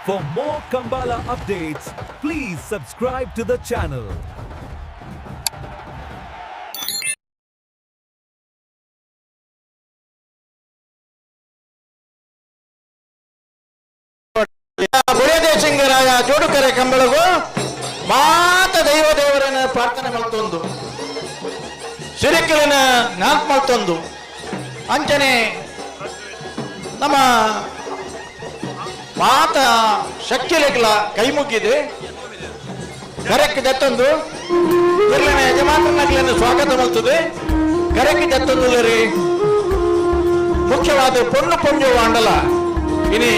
For more Kambala updates, please subscribe to the channel. Singaraya Jodukare ಕಂಬಳಗು ಮಾತ ದೈವ ದೇವರನ್ನ ಪ್ರಾರ್ಥನೆ ಮಲ್ತೊಂದು, ಸಿರಿಕಲಿನ ನಾಲ್ಕು ಮಲ್ತೊಂದು, ಅಂಚನೆ ನಮ್ಮ ಮಾತ ಶಕ್ತಿಲೆಗ್ಲ ಕೈ ಮುಗ್ಗಿದೆ ಕರೆಕ್ ದತ್ತೊಂದು ಇರ್ಲಿನ ಯಜಮಾನನಾಗ್ಲಿನ ಸ್ವಾಗತ ಮಲ್ತದೆ. ಕರೆಕ್ ದತ್ತೊಂದು ರೀ ಮುಖ್ಯವಾದ ಪೊಣ್ಣು ಪೊಂಜು ಅಂಡಲ ಇನಿ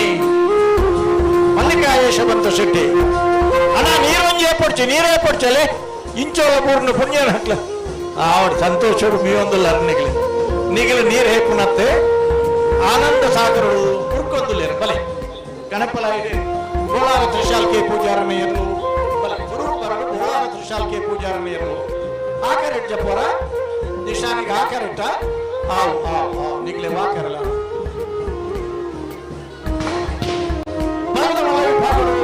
ಮಲ್ಲಿಕಾ ಯಶವಂತ ಶೆಟ್ಟಿ ಅಣ್ಣ, ನೀರೊಂಜಿ ಪೊಡ್ಚಿ, ನೀರೇ ಪೊಡ್ಚಲೆ ಇಂಚೋಲ ಪೂರ್ಣ ಪುಣ್ಯ ಹಾಕ್ಲ. ಆವಡ್ ಸಂತೋಷಡು ಮೀವೊಂದುಲ್ಲ. ನಿಗಲಿ ನಿಗಲು ನೀರು ಹೇಪುನತ್ತೆ ಆನಂದ ಸಾಗರಡು ಕುರ್ಕೊಂದುಲ್ಲೇರು. ಬಲೆ ಗಣಪಲಾಯಿಡೆ ಬೋಳಾರ ತ್ರಿಶಾಲ್ಕೆ ಪೂಜಾರನೆಯರು. ಬಲೆ ಗುರುಪರಡು ಬೋಳಾರ ತ್ರಿಶಾಲ್ಕೆ ಪೂಜಾರನೆಯರು. ಆಕರೆಟ್ ಜಪೋರ ನಿಶಾನಿಗೆ ಆಕರೆಟ್ಟ. ಆವ್ ಆವ್ ಆವ್, ನಿಗಲೆ ವಾಕರಲ್ಲ. ಬಲದ ವಿಭಾಗಗಳು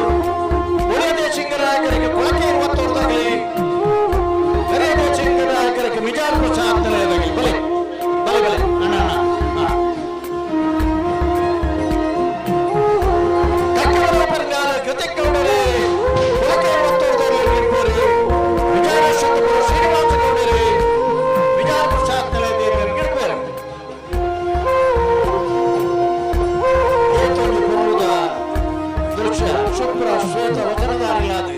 ಒಳ್ಳೆಯ ಸಿಂಗರಾಯಕರಿಗೆ ಕೊಳಕೆ ಒತ್ತೋರ್ದಾಗಲಿ, ಕರೆಯ ಸಿಂಗರಾಯಕರಿಗೆ ಮಿಜಾರ್ ಪ್ರಸಾದ್ ನಿಲಯದಾಗಲಿ. ಬಲೆ ಬಲೆ ಬಲೆ ಅಣ್ಣ ಅಣ್ಣ. ಕಕ್ಕಡ ಪರಿಂಗಾಲ ಕೃತಿಕ್ ಗೌಡರೇ ಕೊಳಕೆ ಒತ್ತೋರ್ದಾಗಲಿ ನಿಂಪೋರಿ. ವಿಜಾರ ಶತಪುರ ಶ್ರೀನಿವಾಸ ಗೌಡರೇ ಮಿಜಾರ್ ಪ್ರಸಾದ್ ನಿಲಯದೇವರು ಗಿಡ್ಪೇರು. ಏತೊಂದು ಪುರುದ ದೃಶ್ಯ! ಶುಭ್ರ ಶ್ವೇತ ವಚನದಾರಿಯಾದ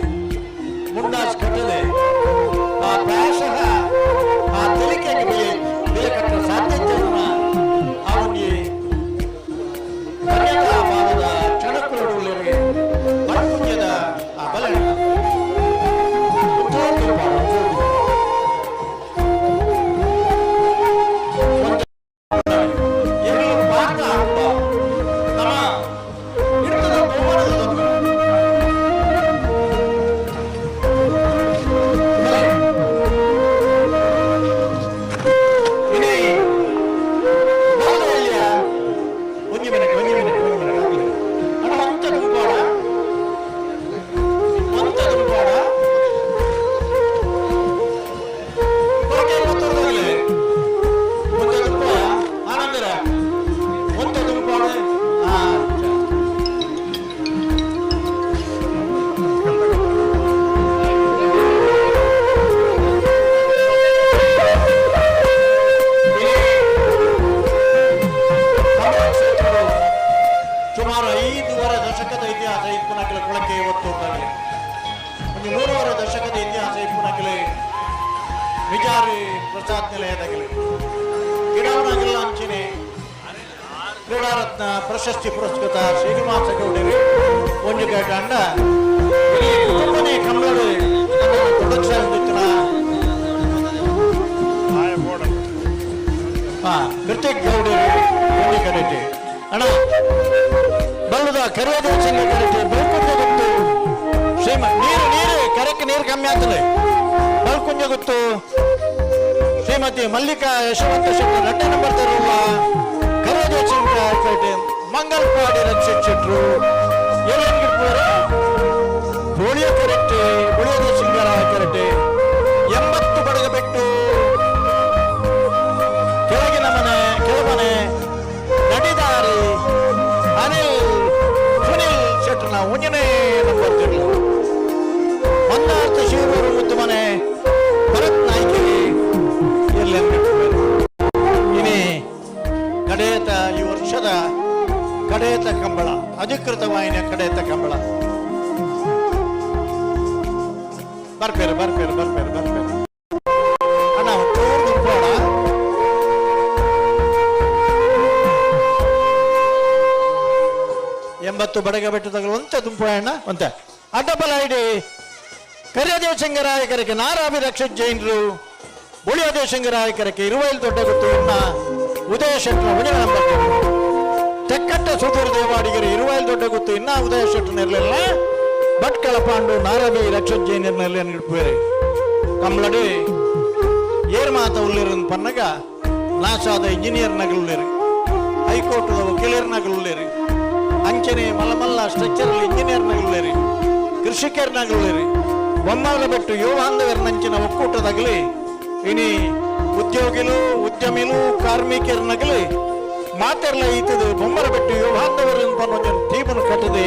ಮುಂಡಾಸ್ ಕಟ್ಟದೆ ಆ ಪ್ರಾಯಶಃ ಆ ತೆಲಿಕೆಗೆ ಬೆಲೆ ಬೆಲೆ ಕಟ್ಟಲು ಸಾಧ್ಯ ಇಜ್ಜಂದಿನ ಆ ಒಂಜಿ ಧನ್ಯತಾ ಭಾವದ ಕ್ಷಣಕ್ಕುಲುಲ್ಲೆರ್. ಬಲ್ಪುಂಜದ ಆ ಬಲ ತೋರ್ದು ಪಾಡು, ತೋರ್ದು. ಎರ್ಲು ಪಾಕ ಹಬ್ಬ ನಮ್ಮ ಇರ್ತದ ಬಹುಮಾನದ ದೊಡ್ಡ. ಬಲೆ. ಇನಿ ಬಾಲ್ಯ. ಒಂಜಿ ಮಿನಿಟ್, ಒಂಜಿ ಮಿನಿಟ್, ಒಂಜಿ ಮಿನಿಟ್ ಆಗ್ಲಿ. ಅಣ್ಣ, ಒಂತ ದುಂಪಾಡ, ಒಂತ ದುಂಪಾಡ. ಕೊರಕೆ ಗೊತ್ತೋರ್ದಾಗ್ಲಿ. ಒಂತ ದುಂಪ ಆನಂದರ, ಒಂತ ದುಂಪಾಡ. ಆ ಕಮಲ ಕ್ಷೇತ್ರವು ಸುಮಾರು 5.5 ದಶಕದ ಇತಿಹಾಸ ಇಪ್ಪುನಕಲೆ ಕೊಳಕೆ ಒತ್ತುಂದಾಗಲಿ, ಒಂದು 3.5 ದಶಕದ ಇತಿಹಾಸ ಇಪ್ಪುನಕಲೆ ವಿಚಾರಿ ಪ್ರಸಾದ್ ನಿಲಯದಾಗಲಿ. ಗಿಡವನಾಗಿಲ್ಲ ಅಂಚಿನೆ ಕ್ರೀಡಾರತ್ನ ಪ್ರಶಸ್ತಿ ಪುರಸ್ಕೃತ ಶ್ರೀನಿವಾಸ ಗೌಡರಿ ಒಂಜಿ ಗಂಡ ಕುಟುಂಬನೇ ಕಂಬಳಿ ತೊಡಗಿಸಿನ. ಹಾ, ಕೃತಿಕ್ ಗೌಡರಿ ಒಂಜಿ ಕಡೆಟಿ. ಅಣ್ಣ, ಬಲ್ಲದ ಕರಿಯದೇವ ಸಂಘ ಕರೆಕ್ಟ್ ಬಲ್ಕುಂಜ ಗೊತ್ತು ಶ್ರೀಮ. ನೀರು ನೀರು ಕರೆಕ್ಟ್, ನೀರು ಕಮ್ಮಿ ಆಗ್ತದೆ. ಬಲ್ಕುಂಜ ಗೊತ್ತು ಶ್ರೀಮತಿ ಮಲ್ಲಿಕಾ ಯಶವಂತ ಶೆಟ್ಟಿ ಎರಡನೇ ನಂಬರ್ ತರುವ ಕರಿಯದೇವ ಸಂಘ ಕರೆಕ್ಟ್. ಮಂಗಲ್ಪಾಡಿ ರಕ್ಷಿತ್ ಶೆಟ್ರು ಏನೇನು ಗಿಡ್ಪೋರು ಬೋಳಿಯ ಕರೆಕ್ಟ್, ಬುಳಿಯದ ಸಿಂಗರ ಕರೆಕ್ಟ್. 80 ಬಡಗ ಬಿಟ್ಟು ಕೆಳಗಿನ ಮನೆ, ಕೆಳಮನೆ ನಡಿದಾರಿ ಅನಿಲ್ ಸುನಿಲ್ ಶೆಟ್ಟರ್ನ ಒಂಜನೇ ನಂಬರ್ ತಿರ್ಲು. ಮಂದಾರ್ಥ ಶಿವೂರು ಮುದ್ದು ಮನೆ ಭರತ್ ನಾಯ್ಕರಿ ಎಲ್ಲಿ. ಇನಿ ಕಡೇತ, ಈ ವರ್ಷದ ಕಡೇತ ಕಂಬಳ, ಅಧಿಕೃತ ವಾಹಿನಿಯ ಕಡೇತ ಕಂಬಳ. ಬರ್ಪೇರು ಬರ್ಪೇರು ಬರ್ಪೇರು ಬರ್ಪೇರು. ಅಣ್ಣ, ಒಂಚೂರು ದುಂಪೋಣ. 80 ಬಡಗ ಬೆಟ್ಟದಗಳು ಒಂತೆ ದುಂಪೋಣ ಅಣ್ಣ, ಒಂತೆ. ಅಡ್ಡಬಲ ಇಡಿ ಕರಿಯದೇವ ನಾರಾಭಿ ರಕ್ಷಿತ್ ಜೈನರು, ಬುಳಿಯದೇವ ಇರುವೈಲ್ ದೊಡ್ಡ ಗುತ್ತು ಇನ್ನ ಉದಯ ಶೆಟ್ಟರ ಒಂಜನೇ ನಂಬರ್. ತೆಕ್ಕಟ್ಟ ಸುಧೀರ್ ದೇವಾಡಿಗರು ಇರುವೈಲ್ ದೊಡ್ಡ ಗುತ್ತು ಇನ್ನ ಉದಯ ಶೆಟ್ಟರ್ ಇರಲಿಲ್ಲ. ಭಟ್ಕಳ ಪಾಂಡು ನಾರಾಭಿ ರಕ್ಷಿತ್ ಜೈನರ್ನಲ್ಲಿ ಇಡ್ಪೇರೆ. ಕಂಬ್ಳಡಿ ಏರ್ ಮಾತ ಉಲ್ಲೇರು ಪನ್ನಗ ನಾಸಾದ ಇಂಜಿನಿಯರ್ ನಗಲುಲ್ಲೇರು, ಹೈಕೋರ್ಟ್ದ ವಕೀಲರ್ ನಗಲುಲ್ಲೇರು, ಅಂಚನೆ ಮಲ್ಲ ಮಲ್ಲ ಸ್ಟ್ರಕ್ಚರಲ್ ಇಂಜಿನಿಯರ್. ಕೃಷಿಕರ್ನಾಗಲಿ ಬೊಮ್ಮಾಲ ಬೆಟ್ಟು ಯುವಾಂಧವರ್ನಂಚಿನ ಒಕ್ಕೂಟದಾಗಲಿ ಇನಿ ಉದ್ಯೋಗಿಲು ಉದ್ಯಮಿಲು ಕಾರ್ಮಿಕರ್ನಾಗಲಿ ಮಾತೆರ್ಲ ಈತದು ಬೊಮ್ಮರ ಬೆಟ್ಟು ಯುವಾಂಧವರು ಪನ್ನೊಂಜನ್ ಟೀಮನ್ನು ಕಟ್ಟದೆ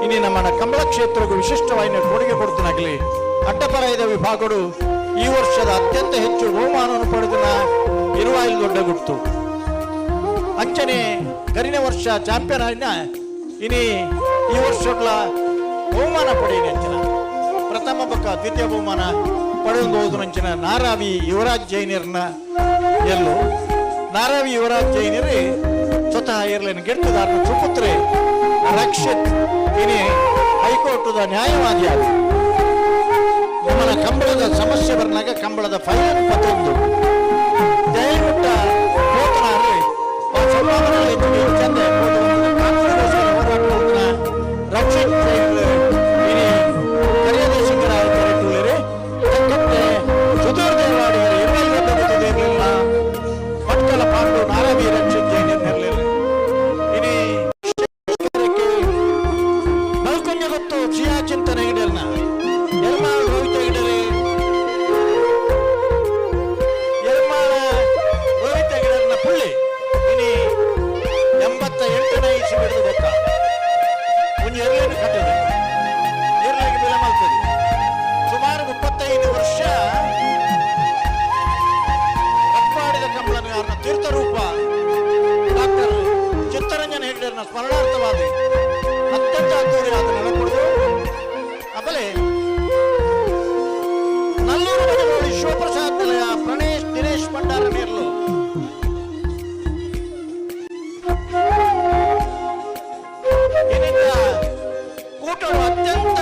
ಇನಿ ನಮ್ಮನ ಕಮಲ ಕ್ಷೇತ್ರಕ್ಕೂ ವಿಶಿಷ್ಟವಾಗಿ ಕೊಡುಗೆ ಕೊಡ್ತನಾಗಲಿ. ಅಡ್ಡಪರಾಯದ ವಿಭಾಗಗಳು ಈ ವರ್ಷದ ಅತ್ಯಂತ ಹೆಚ್ಚು ಬಹುಮಾನವನ್ನು ಪಡೆದ ಇರುವಾಯಿಲ್ ದೊಡ್ಡ ಗುರ್ತು. ಅಂಚನೆ ಕರಿನ ವರ್ಷ ಚಾಂಪಿಯನ್ ಆಯ್ನ ಇನಿ ಈ ವರ್ಷಗಳ ಬಹುಮಾನ ಪಡೆಯಿನ ಅಂಚನ ಪ್ರಥಮ ಬಕ್ಕ ದ್ವಿತೀಯ ಬಹುಮಾನ ಪಡೆದು ಹೋದ ಅಂಚಿನ ನಾರಾವಿ ಯುವರಾಜ್ ಜೈನರ್ನ ಎಲ್ಲು. ನಾರಾವಿ ಯುವರಾಜ್ ಜೈನರು ಸ್ವತಃ ಇರ್ಲೇನು ಗೆಡ್ತದಾರನ ಸುಪುತ್ರೆ ರಕ್ಷಿತ್ ಇನಿ ಹೈಕೋರ್ಟದ ನ್ಯಾಯವಾದಿ ಆದ. ನಮ್ಮನ ಕಂಬಳದ ಸಮಸ್ಯೆ ಬರ್ನಾಗ ಕಂಬಳದ ಫೈಲ್ ಪತ್ತೊಂದು ಜಯಮುಟ್ಟ ಹೋತನಾರು ಚಂದ ಕಾನೂನಿಗೋಸ್ಕರ ಹೋರಾಟ ಮಾಡ್ತಾನ. ರಕ್ಷಿತ್ ಜೈನ್ ಇನಿ ಕರಿಯದೇಶಿಂಗರಾಯ ಕರೆಟುಳಿರಿ ತಕ್ಕಂತೆ ಸುಧೀರ್ ದೇವಾಡಿಗರು ಇರಲಿಲ್ಲ, ಇರಲಿಲ್ಲ. ಭಟ್ಕಲ ಪಾಂಡು ನಾರಾವಿ ರಕ್ಷಿತ್ ಜೈನ್ ಇರಲಿಲ್ಲ. ಇನಿ ಬಲ್ಕೊಂಜ ಗೊತ್ತು ಸಿಯಾ ಚಿಂತನೆ ಗಿಡರ್ನ ಎರ್ಮಾಳ್ ರೋಹಿತ ಗಿಡರಿ, ಎರ್ಮಾಳ ರೋಹಿತ ಗಿಡರ್ನ ಪುಳ್ಳಿ. ಇನಿ 88ನೇ ಇಸಿ ಬಿಡದು ಗೊತ್ತ ಒಂಜಿ ಎರ್ಲೇನು ಕಟ್ಟದೆ ಎರ್ಲೆಗೆ ಬೆಲೆ ಮಾಡ್ತದೆ. ಸುಮಾರು 35 ವರ್ಷ ಕಪ್ಪಾಡಿದ ಕಂಬಳಗಾರನ ತೀರ್ಥರೂಪ ಡಾಕ್ಟರ್ ಚಿತ್ತರಂಜನ್ ಹೆಗ್ಡೆರ್ನ ಸ್ಮರಣಾರ್ಥವಾದ ಅತ್ಯಂತ ಅದ್ದೂರಿಯಾದ ನಡಕೊಡುದು. ಆಮೇಲೆ ನಲ್ಲೂರು ಮನೆಗಳು ಶಿವಪ್ರಸಾದ್ ನಿಲಯ ಪ್ರಣೇಶ್ ದಿನೇಶ್ ಭಂಡಾರ ನೇರ್ಲು. ಇದರಿಂದ ಕೂಟವು ಅತ್ಯಂತ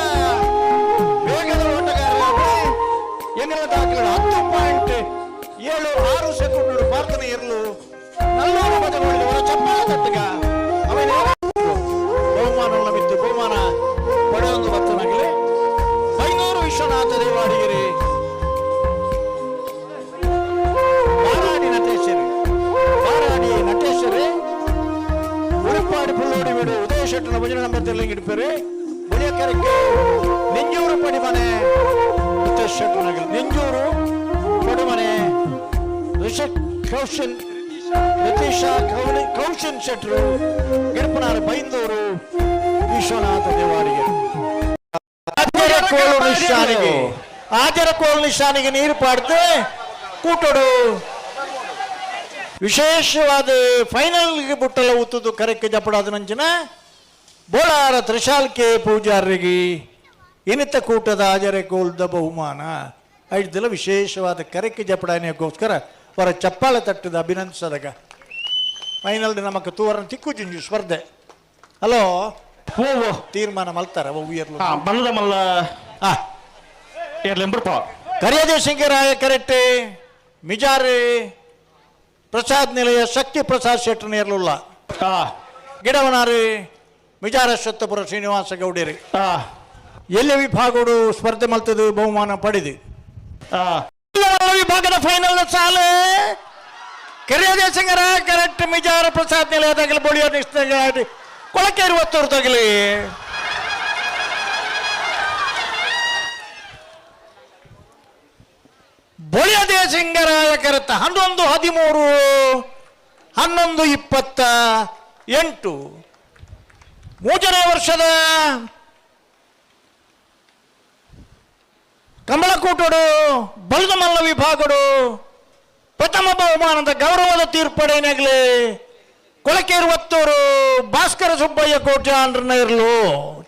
ವೇಗದ ಓಟಗಾರರಾಗಿ ಎಂಗಲ ದಾಖಲೆ 10.76 ಸೆಕೆಂಡ್ ಪ್ರಾರ್ಥನೆ ಇರಲು. ನಲ್ಲೂರು ಬದಲು ಚಪ್ಪಾಳೆ ತಟ್ಟಗ ಅವನ ಬಹುಮಾನ ಬಿತ್ತು ಬಹುಮಾನ ಪಡೆಯೊಂದು ಬರ್ತನಾಗಲಿ. ಬೈನೂರು ವಿಶ್ವನಾಥ ದೇವಾಡಿಗೆರೆ, ಬಾರಾಡಿ ನಟೇಶ್ವರಿ, ಬಾರಾಡಿ ನಟೇಶ್ವರಿ, ಉಳಿಪಾಡಿ ಪುಳ್ಳೋಡಿ ವೀಡು ಉದಯ ಶೆಟ್ಟನ ಭಜನೆ ನಂಬರ್ ತೆರಳಿಂಗಿಡ್ಪೇರು. ಬಳಿಯಕರಕ್ಕೆ ನೆಂಜೂರು ಪಡಿಮನೆ ಉದಯ ಶೆಟ್ಟನಗಲ್, ನೆಂಜೂರು ಪಡುಮನೆ ರಿಷಕ್ ಕೌಶನ್ ನಿತೀಶ ಕೌನಿ ಕೌಶನ್ ಶೆಟ್ರು ಗಿಡಪನಾರು ಬೈಂದೂರು ವಿಶ್ವನಾಥ ದೇವಾಡಿಗೆ. ಆಜರಕೋಲು ನಿಶಾನಿಗೆ, ಆಜರಕೋಲು ನಿಶಾನಿಗೆ ನೀರು ಪಾಡ್ದು ಕೂಟೋಡು. ವಿಶೇಷವಾದ ಫೈನಲ್ ಬುಟ್ಟಲ ಉತ್ತದು ಕರೆಕ್ಕೆ ಜಪಡಾದ ನಂಚಿನ ಬೋಳಾರ ತ್ರಿಶಾಲ್ಕೆ ಪೂಜಾರಿಗೆ ಇನಿತ ಕೂಟದ ಆಜರೆ ಕೋಲ್ದ ಬಹುಮಾನ ಐದೆಲ್ಲ ವಿಶೇಷವಾದ ಕರೆಕ್ಕೆ ಜಪಡಾನಿಗೋಸ್ಕರ ಅವರ ಚಪ್ಪಾಳೆ ತಟ್ಟದ ಅಭಿನಂದಿಸದಾಗ ಫೈನಲ್ ನಮಕ್ ತೂವರನ್ ತಿಕ್ಕು ಜಿಂಜು ಸ್ಪರ್ಧೆ ಹಲೋ. ಓ ಓ. ತೀರ್ಮಾನ ಮಲ್ತಾರ ಒವ್ವಿಯರ್ಲು. ಹಾ, ಬಲ್ಲದ ಮಲ್ಲ. ಆ. ಏರ್ಲೆಂಬರ್ಪ. ಕರಿಯದೆ ಸಿಂಗರಾಯ ಕರೆಕ್ಟ್ ಮಿಜಾರಿ ಪ್ರಸಾದ್ ನಿಲಯ ಶಕ್ತಿ ಪ್ರಸಾದ್ ಶೆಟ್ಟರ್ ನೇರ್ಲುಲ್ಲ. ಗಿಡವನಾರಿ ಮಿಜಾರ ಶತ್ತಪುರ ಶ್ರೀನಿವಾಸ ಗೌಡೇರಿ. ಎಲ್ಲಿ ವಿಭಾಗಡು ಸ್ಪರ್ಧೆ ಮಲ್ತದು ಬಹುಮಾನ ಪಡೆದು ವಿಭಾಗದ ಫೈನಲ್ ಸಾಲು ಕರಿಯದೆ ಸಿಂಗರಾಯ ಕರೆಕ್ಟ್ ಮಿಜಾರ ಪ್ರಸಾದ್ ನಿಲಯದಾಗಲಿ ಬೊಳಿಯೋ ಕೊಳಕೇರಿ ಒತ್ತೂರು ತಗಲಿ. ಬೊಳಿಯದೆ ಸಿಂಗರಾಯ ಕರೆತ 11:13, 11:28. ಮೂರನೇ ವರ್ಷದ ಕಮಲಕೂಟಡು ಬಲ್ದಮಲ್ಲ ವಿಭಾಗಡು ಪ್ರಥಮ ಬಹುಮಾನದ ಗೌರವದ ತೀರ್ಪಡೇನಾಗಲಿ ಕೊಳಕೇರು ಒತ್ತೂರು ಭಾಸ್ಕರ ಸುಬ್ಬಯ್ಯ ಕೋಟ್ಯಾನ್ರನ್ನ ಇರಲು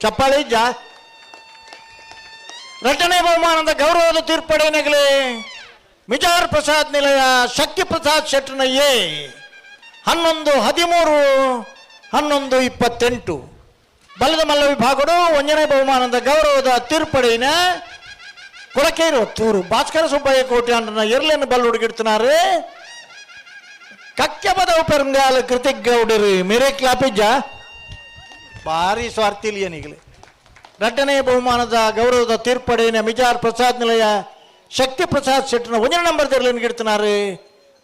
ಚಪ್ಪಾಳೆ ಇಜ್ಜ. ಎರಡನೇ ಬಹುಮಾನದ ಗೌರವದ ತೀರ್ಪಡೇನಾಗಲಿ ಮಿಜಾರ್ ಪ್ರಸಾದ್ ನಿಲಯ ಶಕ್ತಿ ಪ್ರಸಾದ್ ಶೆಟ್ಟರ್ನ ಎ 11:13, 11:28. ಬಲದ ಮಲ್ಲ ವಿಭಾಗಡು ಒಂದನೇ ಬಹುಮಾನದ ಗೌರವದ ತೀರ್ಪಡಿನ ಕೊಳಕೇರು ತೂರು ಭಾಸ್ಕರ ಸುಬ್ಬಯ್ಯ ಕೋಟ್ಯಾನ್ರನ್ನ ಎರ್ಲೇನು ಬಲ್ ಹುಡುಗಿಡ್ತಿನಾರು. ಕಕ್ಕೆಬದವು ಪೆರಂಗಾಲ ಕೃತಿಕ್ ಗೌಡರು ಮೇರೆ ಕ್ಲಾಪಿಜ್ಜ ಭಾರಿ ಸ್ವಾರ್ಥಿಲಿಯನಿಗಲಿ. ಎರಡನೇ ಬಹುಮಾನದ ಗೌರವದ ತೀರ್ಪಡಿನ ಮಿಜಾರ್ ಪ್ರಸಾದ್ ನಿಲಯ ಶಕ್ತಿ ಪ್ರಸಾದ್ ಶೆಟ್ಟರ್ನ ಒಂದನೇ ನಂಬರ್ ತೆರಳಿನ್ಗಿಡ್ತಿನಾರು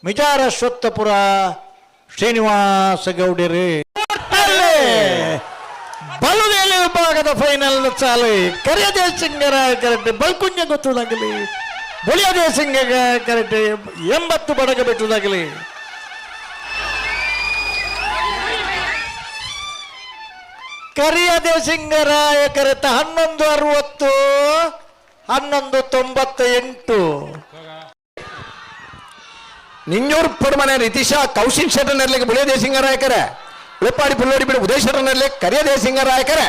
ಮಿಜಾರ ಅಶ್ವತ್ಥಪುರ ಶ್ರೀನಿವಾಸ ಗೌಡರು. ಬಲುವೇಲಿ ವಿಭಾಗದ ಫೈನಲ್ ಚಾಲು. ಕರಿಯದೇ ಸಿಂಗರ ಕರೆಕ್ಟ್ ಬಲ್ಕುಂಜ ಗೊತ್ತದಾಗಲಿ, ಬುಳಿಯದೇ ಸಿಂಗ ಕರೆಕ್ಟ್ 80 ಬಡಗ ಬಿಟ್ಟದಾಗಲಿ. ಕರಿಯದೆ ಸಿಂಗರಾಯ ಕರೆತ 11.60, 11.98. ನಿಂಜೂರು ಪಡುಮನೆ ರಿತಿಶಾ ಕೌಶಿಕ್ ಶೆಟ್ಟರ್ನರ್ಲಿಗೆ ಬುಳಿಯದೇ ಸಿಂಗರಾಯಕರೆ, ಉಳಪಾಡಿ ಪುಲ್ಲೋಡಿ ಬಿಡು ಉದಯ್ ಶೆಟ್ಟರ್ನರ್ಲಿ ಕರಿಯದೇ ಸಿಂಗರಾಯಕರೆ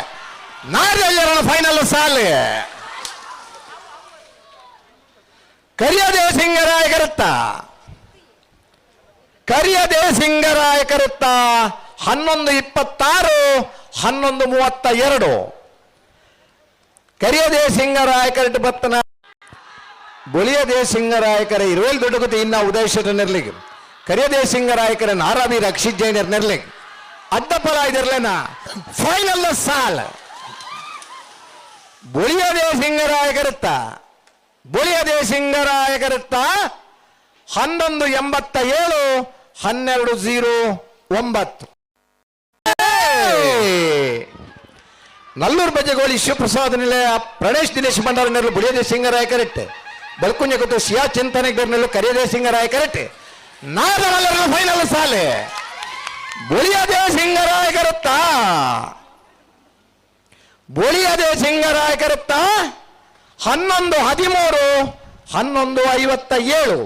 ನಾರ್ಯರ ಫೈನಲ್ ಸಾಲೆ. ಕರಿಯದೇ ಸಿಂಗರಾಯಕರತ್ತ, ಕರಿಯದೇ ಸಿಂಗರಾಯಕರತ್ತ 11.26, 11.32. ಕರಿಯದೇ ಸಿಂಗರಾಯಕರಟ್ಟು ಬತ್ತನ ಬೊಳಿಯದೇ ಸಿಂಗರಾಯಕರ ಇರುವೇಲ್ ದೊಡ್ಡಗುತಿ ಇನ್ನ ಉದಯ ಶೆಟ್ಟರ್ನರ್ಲಿಗೆ, ಕರಿಯದೇ ಸಿಂಗರಾಯಕರ ನಾರಾವಿ ರಕ್ಷಿತ್ ಜೈನರ್ ನೆರ್ಲಿಗೆ ಅಡ್ಡಪಲ ಇದಿರ್ಲೇನ ಫೈನಲ್ ಸಾಲ್. ಬೊಳಿಯದೇ ಸಿಂಗರಾಯಕರತ್ತ, ಬೊಳಿಯದೇ ಸಿಂಗರಾಯಕರತ್ತ 11.87, 12.09. ನಲ್ಲೂರು ಬಜಗೋಳಿ ಶಿವಪ್ರಸಾದ್ ನಿಲಯ ಪ್ರಣೇಶ್ ದಿನೇಶ್ ಭಂಡಾರ ನೆರಳು ಬುಳಿಯದೇ ಸಿಂಗರಾಯ ಕರೆಕ್ಟ್, ಬಲ್ಕುಂಜ ಕೊಟ್ಟು ಸಿಯಾ ಚಿಂತನೆ ನೆರಳು ಕರಿಯದೇ ಸಿಂಗರಾಯ ಕರೆಕ್ಟ್ ನಾದರಲ್ಲರ ಫೈನಲ್ ಸಾಲೆ. ಬುಳಿಯದೇ ಸಿಂಗರಾಯ ಕರುತ್ತ, ಬುಳಿಯದೇ ಸಿಂಗರಾಯ ಕರುತ್ತ 11.13, 11.57.